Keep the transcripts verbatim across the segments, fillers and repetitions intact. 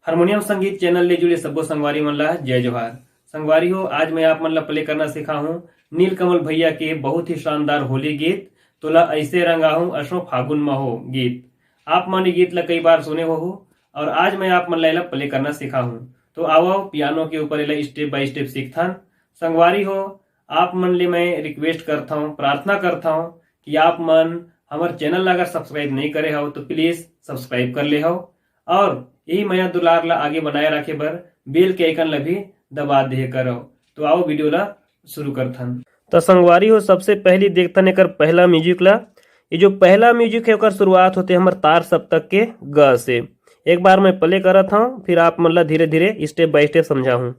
Harmonium संगीत channel ले जुड़े सब्बो संगवारी मन ला जय जोहार। संगवारी हो, आज मैं आप मन ला प्ले करना सिखाहूँ नीलकमल भैया के बहुत ही शानदार होली गीत, तोला ऐसे रंगाहूँ असो फागुन म हो गीत। आप मन ये गीत ला कई बार सुने हो, हो और आज मैं आप मन ला एला प्ले करना सिखाहूँ। तो आवो, पियानो के ऊपर एला स्टेप बाय स्टेप सीखथन। संगवारी हो, आप मन ले मैं रिक्वेस्ट करथौं, प्रार्थना करथौं कि आप मन हमर चैनल ला अगर सब्सक्राइब नहीं करे हव तो प्लीज सब्सक्राइब कर ले हव और यही मया दुलार ला आगे बनाए रखे बर बेल के आइकन ला भी दबा दे करव। तो आओ, वीडियो ला शुरू करथन। तो संगवारी हो, सबसे पहली देखथन एकर पहला म्यूजिक ला। ये जो पहला म्यूजिक है, ओकर शुरुआत होथे हमर तार सप्तक के ग से। एक बार मैं प्ले करत हूँ, फिर आप मन ला धीरे धीरे स्टेप बाय स्टेप समझाहूँ।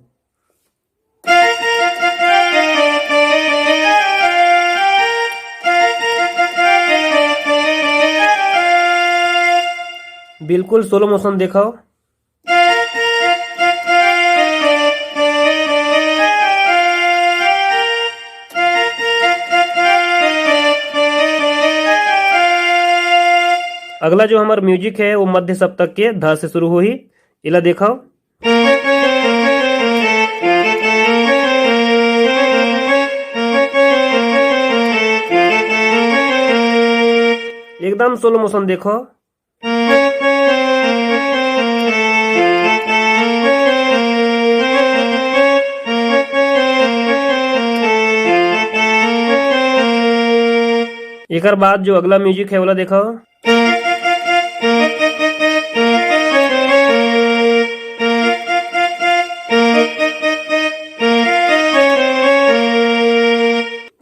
बिल्कुल स्लो मोशन देखो। अगला जो हमर म्यूजिक है, वो मध्य सप्तक के ध से शुरू होही। एला देखो। एकदम स्लो मोशन देखो। एकर बाद जो अगला म्यूजिक है, ओला देखो।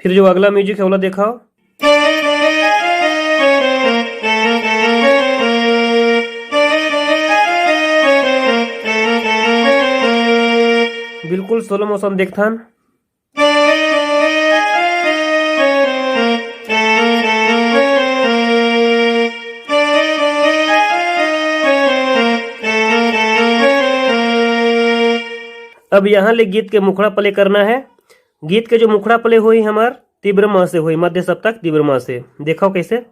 फिर जो अगला म्यूजिक है, ओला देखो। बिल्कुल स्लो मोशन देखथन। अब यहाँ ले गीत के मुखड़ा प्ले करना है। गीत के जो मुखड़ा प्ले होही हमर तीव्र म से होही, मध्य सप्तक तीव्र म से। देखो कैसे।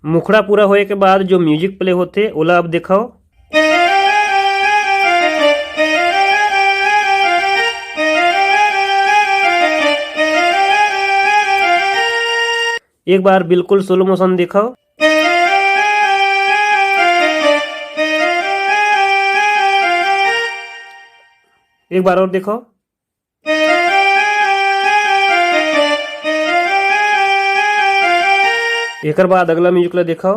मुखड़ा पूरा होए के बाद जो म्यूजिक प्ले होथे, ओला अब देखो। एक बार बिल्कुल स्लो मोशन देखो। एक बार और देखो। एकर बाद अगला म्यूजिक ला देखो।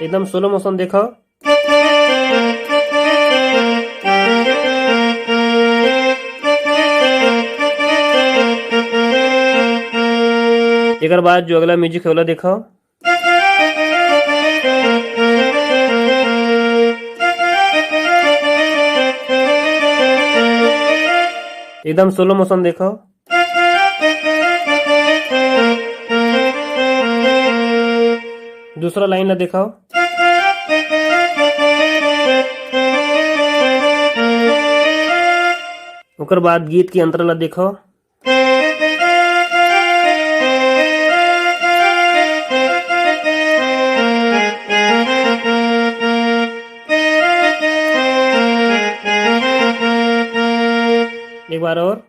एकदम स्लो मोशन देखो। एकर बाद जो अगला म्यूजिक है, ओला देखो। एकदम स्लो मोशन देखो। दूसरा लाइन ला देखो। ओकर बाद गीत के अंतरा ला देखो। एक बार और।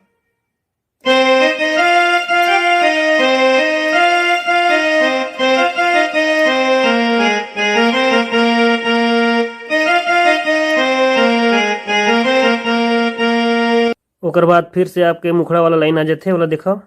ओकर बाद फिर से आपके मुखड़ा वाला लाइन आ जाथे, ओला देखव।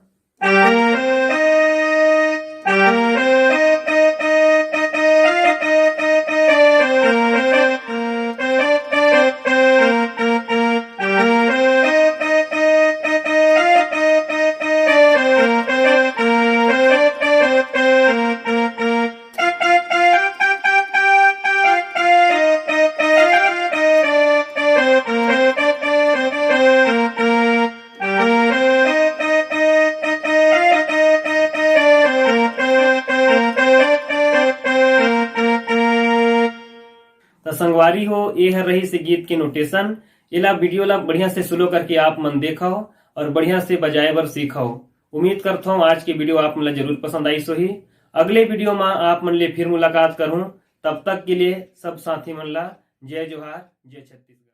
त संगवारी हो, ए हर रहिस ए गीत के नोटेशन। एला वीडियो ला बढ़िया से स्लो करके आप मन देखव और बढ़िया से बजाए बर सीखव। उम्मीद करथव आज के वीडियो आप मन ला जरूर पसंद आइस होही। अगले वीडियो मा आप मन ले फिर मुलाकात करहूं। तब तक के लिए सब साथी मन ला जय जोहार, जय छत्तीसगढ़।